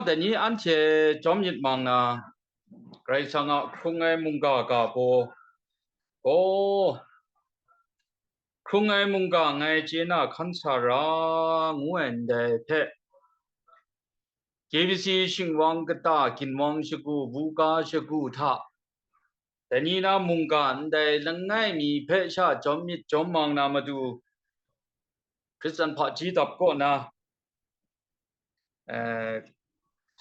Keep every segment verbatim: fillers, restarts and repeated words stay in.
dai ni anhte jawm myit mang na, Karai Kasang a hkrung ai mungga ga baw gaw, hkrung ai mungga ngai chye na hkan sa ra ngu ai ndai hpe, K B C shingwang kata ginwang shagu, buga shagu hta, dai ni na mungga ndai langai mi hpe sha jawm myit jawm mang na matu, Hkristan hpaji dap kaw na, eh,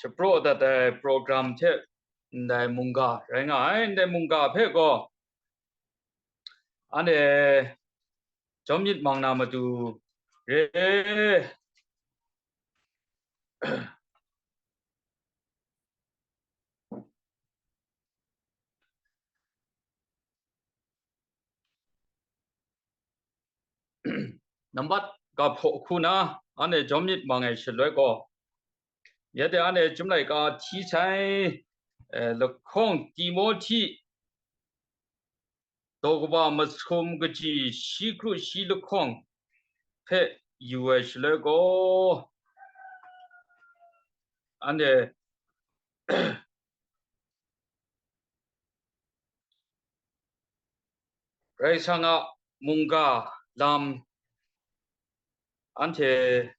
shapraw dat ai program hte ndai mungga rai nga ai. Ndai mungga hpe gaw, anhte jawm myit mang na matu re. Nambat ga hpaw hku na, anhte jawm myit mang ai shaloi gaw, ya de anhte Chyum laika hti sai, eh, lahkawng Timohti daw kaba masum kaji shi kru shi lahkawng hpe yu ai shaloi gaw, anhte Karai Kasang a mungga lam anhte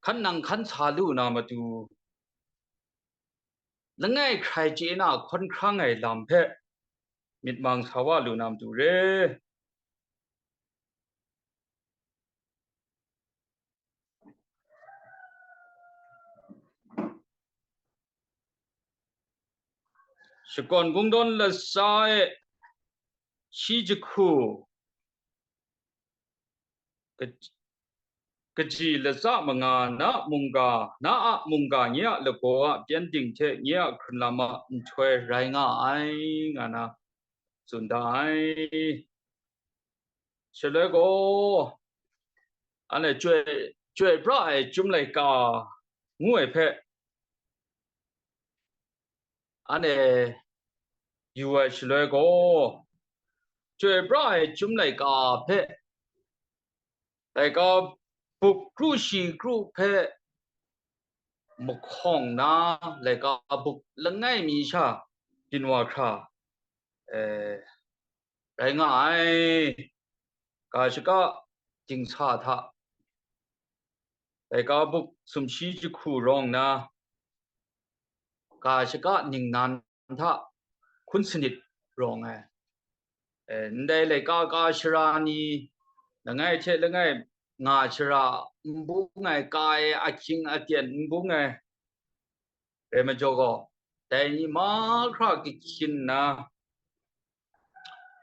hkan nang hkan sa lu na matu, langai hkrai chye na hkawn hkrang ai lam hpe myit mang sa wa lu na matu re. Shakawn Kungdawn latsa e shi jahku, ka-, kaji latsa manga na mungga, na a mungga nye a lagaw a pyengdin hte nye a hkrun lam a nhtoi rai nga ai, nga na tsun da ai. Shaloi gaw, anhte chyoi, chyoi pra ai Chyum laika ngu ai hpe, anhte yu ai shaloi gaw, chyoi pra ai Chyum laika hpe, laika buk kru shi kru hpe mahkawng na, laika buk langai mi sha byin wa hkra, eh, rai nga ai. Ga shaka dingsa hta, laika buk sumshi jahku rawng na, ga shaka ningnan hta hkun sanit rawng ai. Eh, ndai laika ka shara ni, langai hte langai nga shara n bung ai, ka e ahkying aten n bung ai, rai majaw gaw, dai ni mahkra kahkyin nna,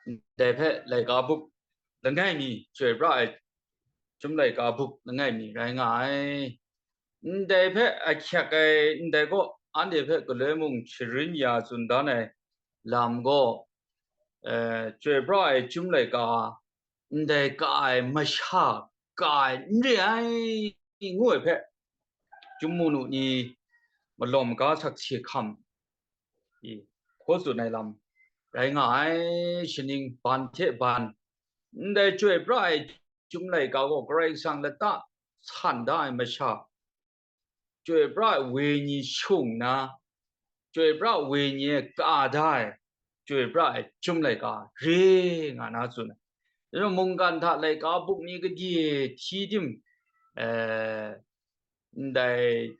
ndai hpe laika buk langai mi chyoi pra ai Chyum laika buk langai mi rai nga ai. Ndai hpe ahkyak ai, ndai gaw anhte hpe galoi mung sharin ya tsun dan ai lam gaw, eh, chyoi pra ai Chyum laika, ndai ka ai masha ka ai n re ai, ngu ai hpe, Chyum mung nu ni malawm ga sakse hkam i, hkaw tsun ai lam rai nga ai. Shaning ban hte ban, ndai chyoi pra ai Chyum laika gaw Karai Kasang lata san da ai masha, chyoi pra ai wenyi shung na, chyoi pra wenyi e ka da ai, chyoi pra ai Chyum laika re nga na tsun ai. Mungkan hta laika buk ni gade hti tim, eh, ndai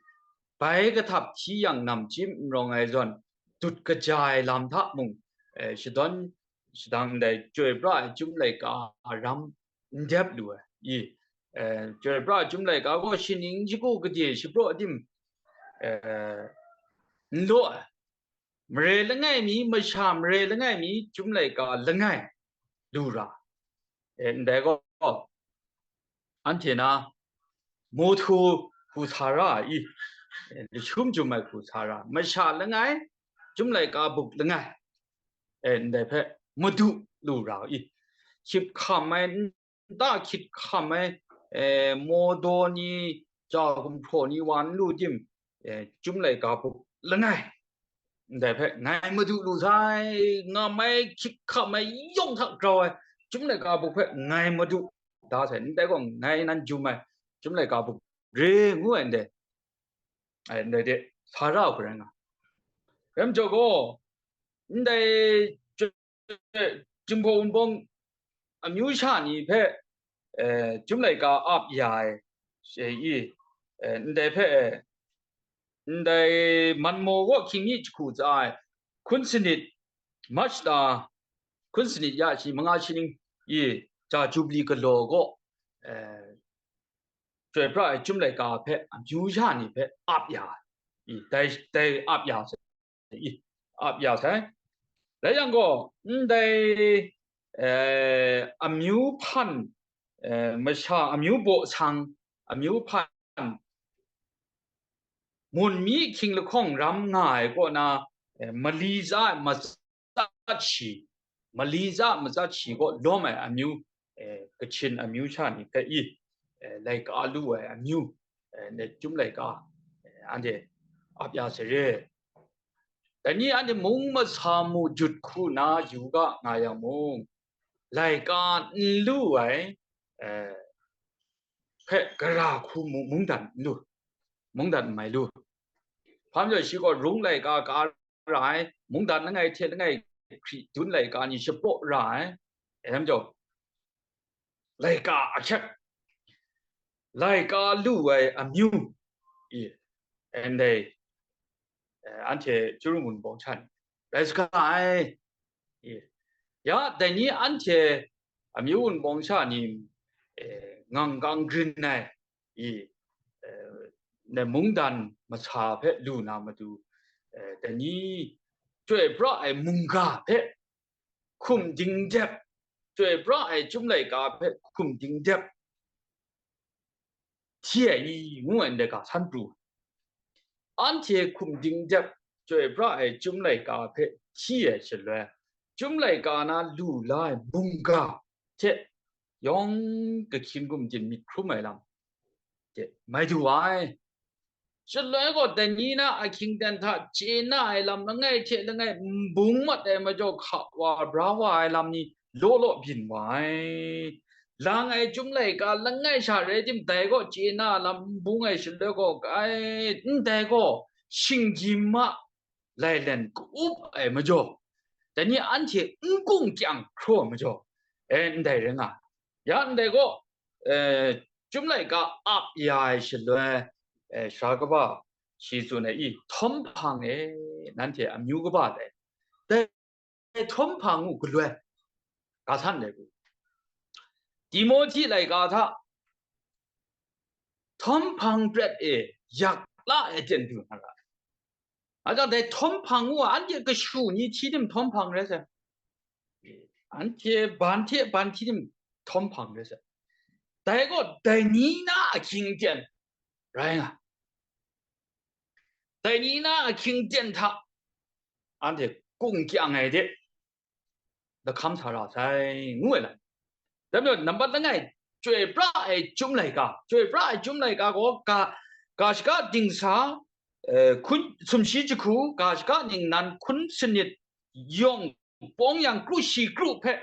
bai kahtap hti yang namchyim n rawng ai zawn, dut kaja ai lam hta mung, eh, shadawn shadang ndai chyoi pra ai Chyum laika ram n dep lu ai. I, eh, chyoi pra ai Chyum laika gaw shaning shagu gade shapraw tim, eh, n law ai. Mare langai mi, masha mare langai mi, Chyum laika langai lu ra. Eh, ndai gaw, anhte na mawhtu hku sa ra ai, eh, lashum jum ai hku sa ra, masha langai, Chyum laika buk langai, eh, ndai hpe madu lu ra ai, hkyip hkam ai, nta hkyit hkam ai, eh, mawdaw ni, ja gumhpraw ni wa n lu tim, eh, Chyum laika buk langai, ndai hpe ngai madu lu sai, ngam ai, hkyit hkam ai, yawng hta grau ai, Chyum laika buk hpe ngai madu da sai, ndai gaw ngai nan jum ai, Chyum laika buk re ngu ai ndai, ai ndai de sa ra ai hku rai nga. Rai majaw gaw, ndai Jinghpaw Wunpawng amyu sha ni hpe, eh, Chyum laika ap ya ai, eh, i, eh, ndai hpe, eh, ndai Manmaw kaw hkying mi jahku tsa ai, hkun sanit, March la, hkun sanit ya shi manga shi ning i, ja Jubli galaw gaw, eh, Chyoi pra ai Chyum laika hpe amyu sha ni hpe ap ya ai, i, dai, dai ap ya sai, i, ap ya sai. Rai yang gaw, ndai, eh, amyu hpan, eh, masha amyu baw sang, amyu hpan, mun mi hkying lahkawng ram nga ai kaw na, eh, mali tsa ai matsat shi, mali tsa ai matsat shi kaw lawm ai amyu, eh, Kachin amyu sha ni hpe i, eh, laika lu ai amyu, eh, ndai Chyum laika, eh, anhte ap ya sai re. Dai ni anhte mung masam mu jut hku na yu ga nga yang mung, laika n lu ai, eh, hpe gara hku mu-, mungdan n lu, mungdan n mai lu. Hpa majaw shi gaw rung laika ka ra ai, mungdan langai hte langai hkri dun laika ni shapraw ra ai, e majaw, laika ahkyep, laika lu ai amyu, i, ndai, eh, anhte Chyaru Wunpawng sha ni rai saga ai, i, ya, dai ni anhte amyu Wunpawng sha ni, eh, ngang kang grin ai, i, eh, ndai mungdan masa hpe lu na matu, eh, dai ni Chyoi pra ai mungga hpe hkum dingdep, Chyoi pra ai Chyum laika hpe hkum dingdep hti ai ni ngu ai ndai ga san pru. Anhte hkum dingdep Chyoi pra ai Chyum laika hpe hti ai shaloi, Chyum laika na lu la ai mungga hte yawng kahkyin gumdin myit hkrum ai lam de mai du ai. Shaloi gaw, dai ni na ahkying ten hta chye na ai lam langai hte langai n bung mat ai majaw hka wa bra wa ai lam ni law law byin wa ai. Lang ai Chyum laika langai sha rai tim, dai gaw chye na lam n bung ai shaloi gaw, kai, ndai gaw shinggyim a lailen ka-up ai majaw, dai ni anhte n kung kyang hkraw ai majaw, e, ndai rai nga. Ya ndai gaw, eh, Chyum laika ap ya ai shaloi, eh, sara kaba shi tsun ai, i, htawm hpang e, nanhte amyu kaba dai, dai htawm hpang u galoi, ga san dai ku, Timohti laika hta htawm hpang pret e yak la ai ten du na ra. Aja dai htawm hpang u a, anhte kashu ni hti tim htawm hpang rai sai. Anhte ban hte ban hti tim htawm hpang rai sai. Dai gaw dai ni na ahkying ten rai nga. Dai ni na ahkying ten hta anhte kung kyang ai de, lahkam sa ra sai, ngu ai lam. Dai majaw, nambat langai, Chyoi pra ai Chyum laika, Chyoi pra ai Chyum laika gaw ga, ga shaka dingsa, eh, hkun, sumshi jahku, ga shaka ningnan hkun sanit yawng pawng yang kru shi kru hpe,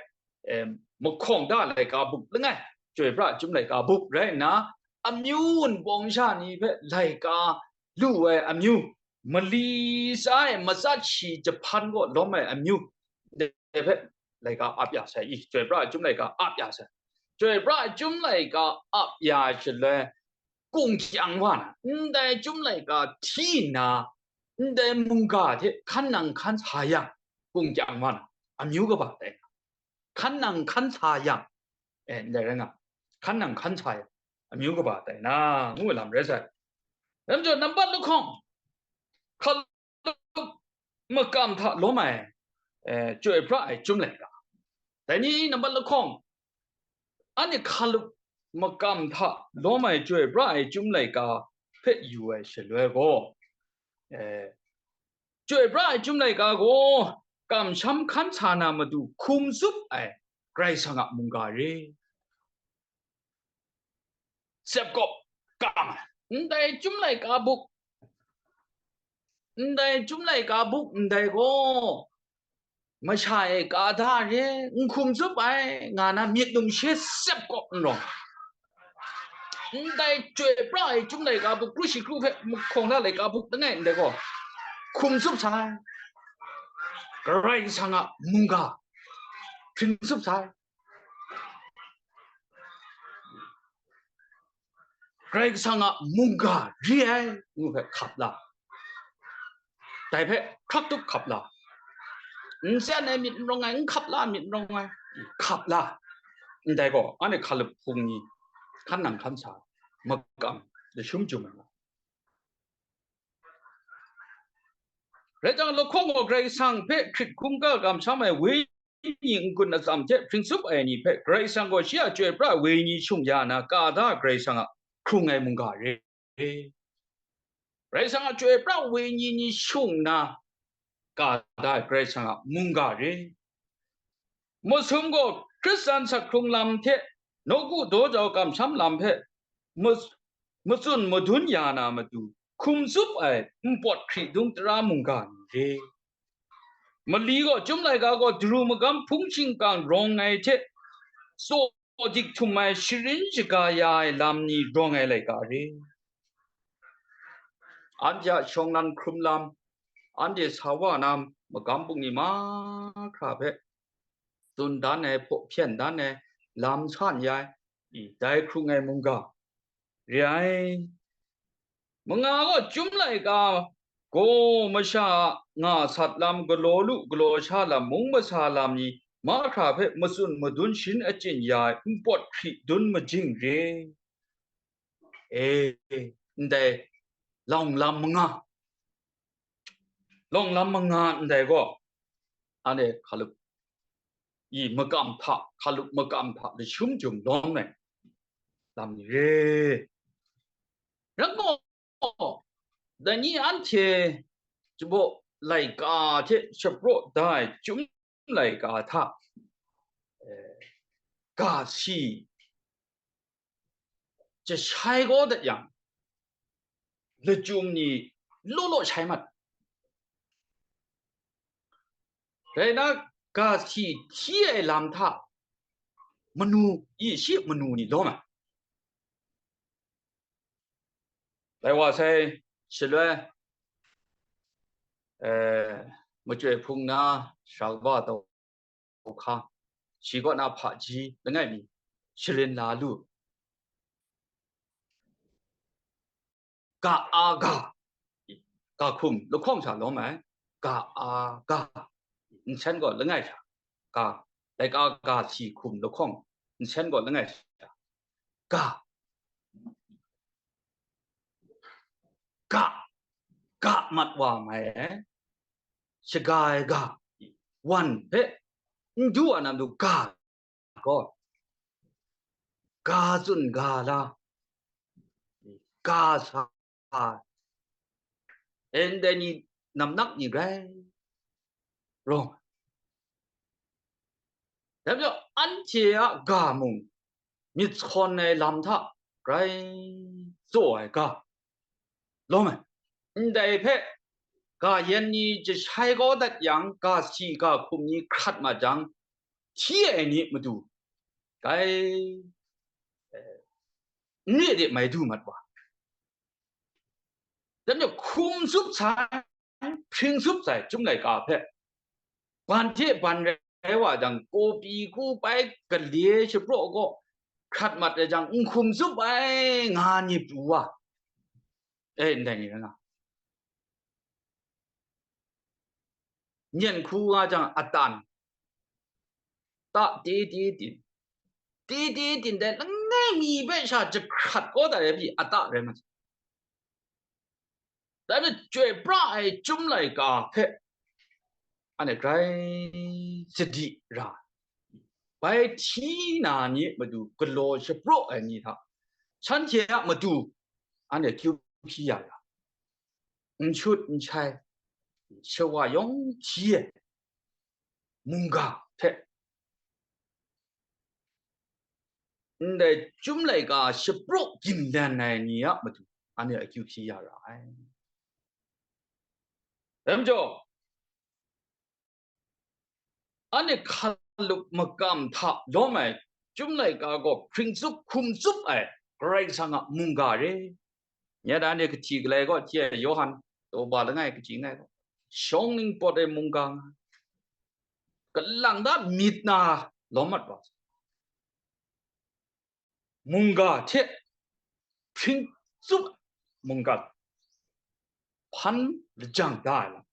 eh, mahkawng da laika buk langai, Chyoi pra ai Chyum laika buk rai nna, amyu Wunpawng sha ni hpe laika lu ai amyu, mali tsa ai matsat shi jahpan kaw lawm ai amyu, dai hpe laika ap ya sai, i, Chyoi pra ai Chyum laika ap ya sai. Chyoi pra ai Chyum laika ap ya ai shaloi, kung kyang wa na, ndai Chyum laika hti nna, ndai mungga hte hkan nang hkan sa yang, kung kyang wa na, amyu kaba tai na, hkan nang hkan sa yang, e, ndai rai nga, hkan nang hkan sa yang, amyu kaba tai na, ngu ai lam rai sai. Rai majaw, nambat lahkawng, hkalup makam hta lawm ai, eh, Chyoi pra ai Chyum laika. Dai ni nambat lahkawng, anhte hkalup makam hta lawm ai Chyoi pra ai Chyum laika hpe yu ai shaloi gaw, eh, Chyoi pra ai Chyum laika gaw kamsham hkan sa na matu hkum tsup ai Karai Kasang a mungga re. Sep kawp kam ai. Ndai Chyum laika buk, ndai Chyum laika buk ndai gaw, masha e ka da re, n hkum tsup ai, nga na myit numshe sep kawp n rawng. ndai chyoi pra ai Chyum laika buk, kru shi kru hpe mahkawng la laika buk langai ndai gaw, hkum tsup sai. Karai Kasang a mungga hpring tsup sai. Karai Kasang a mungga re ai ngu hpe hkap la, dai hpe hkrak tup hkap la, n tsen ai myit n rawng ai, n hkap la myit n rawng ai, hkap la, ndai gaw, anhte hkalup hpung ni hkan nang hkan sa, makam lashum jum ai. Rai jang, lahkawng gaw Karai Kasang hpe hkrit hkungga kamsham ai Wenyi n-gun atsam hte hpring tsup ai ni hpe Karai Kasang gaw shi a chyoi pra ai Wenyi shung ya na, ka da Karai Kasang a hkrung ai mungga re. Karai Kasang a chyoi pra ai Wenyi ni shung na, ka da ai Karai Kasang a mungga re. Masum gaw Hkristan sak hkrung lam hte nawku daw jau kamsham lam hpe mas-, matsun madun ya na matu, hkum tsup ai npawt hkridung tara mungga ni re. Mali gaw, Chyum laika gaw daru magam hpung shingkang rawng ai hte tsaw dik htum ai, sharin shaga ya ai lam ni rawng ai laika re. Anhte a shawng lan hkrum lam, anhte sa wa na magam bungli mahkra hpe tsun dan ai, hpaw hpyen dan ai, lam san ya ai, i, dai hkrung ai mungga re ai. Manga gaw Chyum laika gaw masha a nga sat lam, galaw lu galaw sha lam, mung masa lam ni mahkra hpe matsun madun sharin achyin ya ai npawt hkridun majing re. E, ndai lawng lam manga, lawng lam manga ndai gaw, anhte hkalup i makam hta, hkalup makam hta lashum jum lawm ai lam ni re. Rai gaw, dai ni anhte chyum laika hte shapraw da ai Chyum laika hta, eh, ga si jashai kau dat yang, lachyum ni law law shai mat. Dai na, ga si hti ai lam hta manu, i shi manu ni lawm ai. Dai wa sai shaloi, eh, machyoi hpung na sara kaba taw hka, shi kaw na hpaji langai mi sharin la lu. Ga a ga, ga hkum lahkawng sha lawm ai. Ga a ga, nsen gaw langai sha, ga, laika ga si hkum lahkawng, nsen gaw langai sha, ga, ga, ga mat wa mai ai, shaga ai ga, wan hpe n du a na matu ga gaw, ga tsun ga la, ga sa, ndai ni namnak ni grai rawng. Dai majaw, anhte a ga mung myit sawn ai lam hta grai tsaw ai ga lawm ai. Ndai hpe ga yan ni jashai kau dat yang, ga si ga hkum ni hkrat mat jang, hti ai ni matu, dai, eh, n re de mai du mat wa. Dai majaw, hkum tsup sai, hpring tsup sai Chyum laika hpe, ban hte ban rai wa jang, kawpi ku pai gale shapraw gaw hkrat mat ai jang, n hkum tsup ai nga ni pru wa. E, ndai ni rai nga. Myen hku nga jang, atan, ta te te tin, te te tin dai langai mi hpe sha jahkrat kau dat ai pyi ata rai ma. Dai hpe chyoi pra ai Chyum laika hpe anhte grai sadi ra, bai hti na ni matu galaw shapraw ai ni hta, shanhte a matu anhte kyu hpyi ya ra, n shut n shai, shawa yawng hti ai mungga hte, ndai Chyum laika shapraw ginlen ai ni a matu, anhte akyu hpyi ya ra ai. Dai majaw, anhte hkalup makam hta lawm ai Chyum laika gaw hpring tsup hkum tsup ai Karai Kasang a mungga re. Nye dan e kahti galai gaw, hti ai Yawhan, daw ba langai kahti ngai gaw, shawng ningpawt ai mungga nga, kalang da myit na lawm mat wa, mungga hte hpring tsup mungga hpan lajang da ai lam,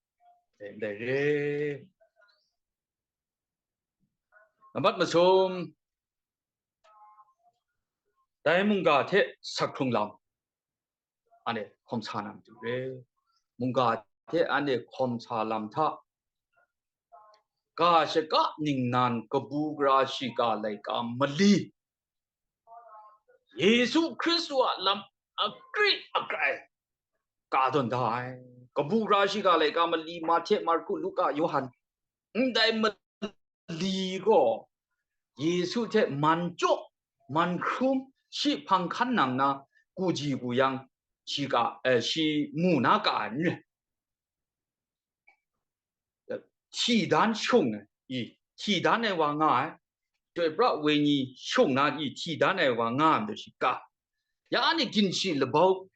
dai re. Nambat masum, dai mungga hte sakhkrung lam, anhte hkawm sa na matu re. Mungga hte anhte hkawm sa lam hta, ga shaka ningnan kabu gara shiga laika mali, Yesu Hkristu a lam akri akrai ka tawn da ai. Kabu gara shiga laika mali, Mahte, Marku, Luka, Yawhan, ndai mali gaw Yesu hte man chyaw, man hkrum, shi hpang hkan nang na, ku ji ku yang, shi ka, eh, shi mu na ka ai n rai. Hti dan shung ai, i, hti dan ai wa nga ai, Chyoi pra wenyi shung na i, hti dan ai wa nga ai majaw shi ka. Ya ni ginshi labau,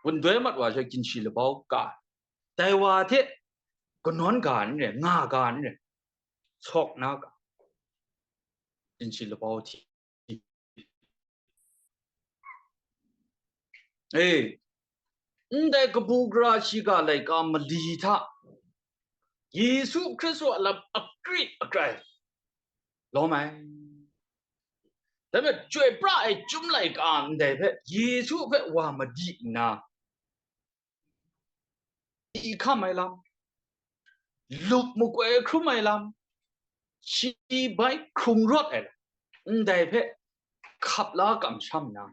wun doi mat wa shi ginshi labau ka. Dai wa hte kanawn ga n rai, nga ga n rai, sawk na ga, ginshi labau hti. E, ndai kabu gara shiga laika mali hta Yesu Hkristu a lam akri akrai lawm ai. Dai hpe chyoi pra ai chyum laika ndai hpe Yesu hpe wa madi nna, i hkam ai lam, lup makoi hkrum ai lam, shi bai hkrung rawt ai lam, ndai hpe hkap la kamsham nna,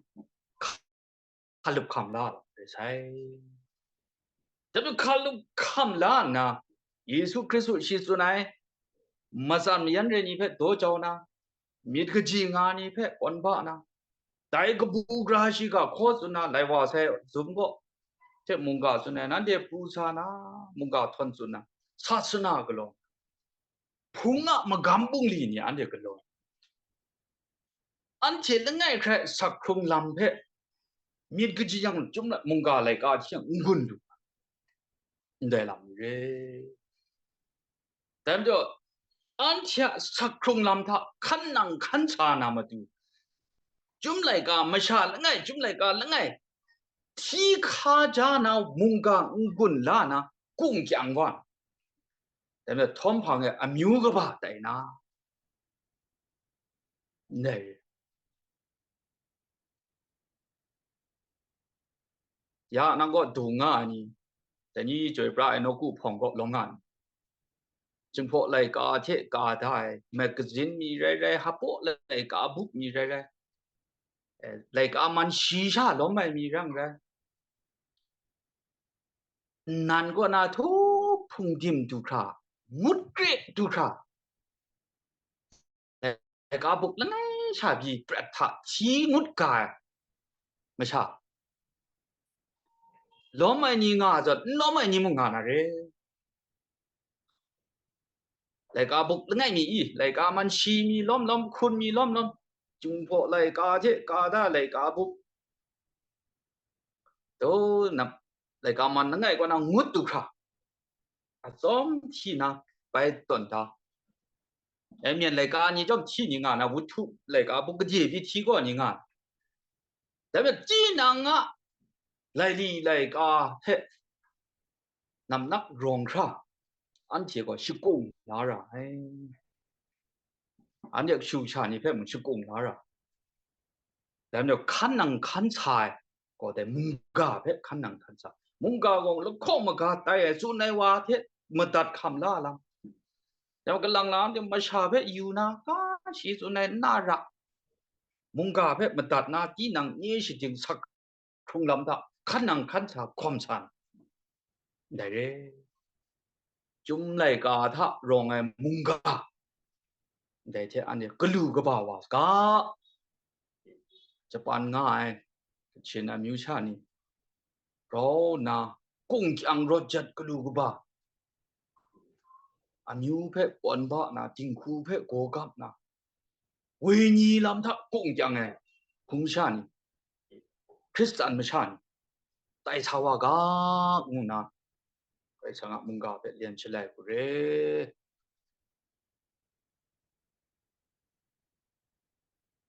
hkalup hkam la ai sai. Dai hpe hkalup hkam la nna, Yesu Hkristu shi tsun ai, matsan mayan re ni hpe daw jau na, myit kaji nga ni hpe kawn ba na, dai kabu gara shiga hkaw tsun na, lai wa sai zum gaw hte mungga tsun ai, nanhte pru sa na, mungga htawn tsun na, sa sana galaw, hpung a magam bungli ni anhte galaw, anhte langai hkrai sakhkrung lam hpe myit kaji yang chyum na mungga laika hte n gun lu, ndai lam ni re. Dai majaw, anhte a sakhkrung lam hta hkan nang hkan sa na matu, chyum laika, masha langai, chyum laika langai, hti hka ja na mungga n gun la na, kung kyang wa, dai majaw, htawm hpang e amyu kaba tai na, ndai ya nang kaw dung nga ai ni, dai ni chyoi pra ai nawku hpawng kaw lawm nga ai ni, Jinghpaw laika hte ka da ai magazine mi rai rai, hpaw laika buk mi rai rai, eh, laika man shi sha lawm ai mi rai rai, nnan kaw na htu hpung dim du hkra, ngut kre du hkra, laika buk langai sha pyi prat hta hti ngut ga ai masha, lawm ai ni nga zawn, n lawm ai ni mung nga na re. Laika buk langai mi i, laika man shi mi lawm lawm, hkun mi lawm lawm, Jinghpaw laika hte ka da laika buk, do nap, laika man langai kaw na ngut du hkra, atsawm hti na bai tawn da. E, myen laika ni chyawm hti ni nga na, wuthu laika buk gade pyi hti gaw ni nga na. Dai hpe tinang a laili laika hte namnak rawng hkra, anhte gaw shakung la ra ai. Anhte kashu kasha ni hpe mung shakung la ra. Dai majaw hkan nang hkan sa ai, gaw dai mungga hpe hkan nang hkan sa. Mungga gaw lahkawng maga tai ai tsun ai wa hte madat hkam la lam. Dai majaw kalang lam de masha hpe yu na, ka shi tsun ai n na ra. Mungga hpe madat na, tinang nye shading sak hkrung lam hta hkan nang hkan sa hkawm sa na, ndai re. Chyum laika hta rawng ai mungga, ndai hte anhte galu kaba wa saga. Japan nga ai Kachin amyu sha ni grau nna kung kyang rawt jat galu kaba, amyu hpe pawn ba na, dinghku hpe gaw gap na, wenyi lam hta kung kyang ai hpung sha ni, Hkristan masha ni tai sa wa ga, ngu nna, Karai Kasang a mungga hpe lyen shalai hku re.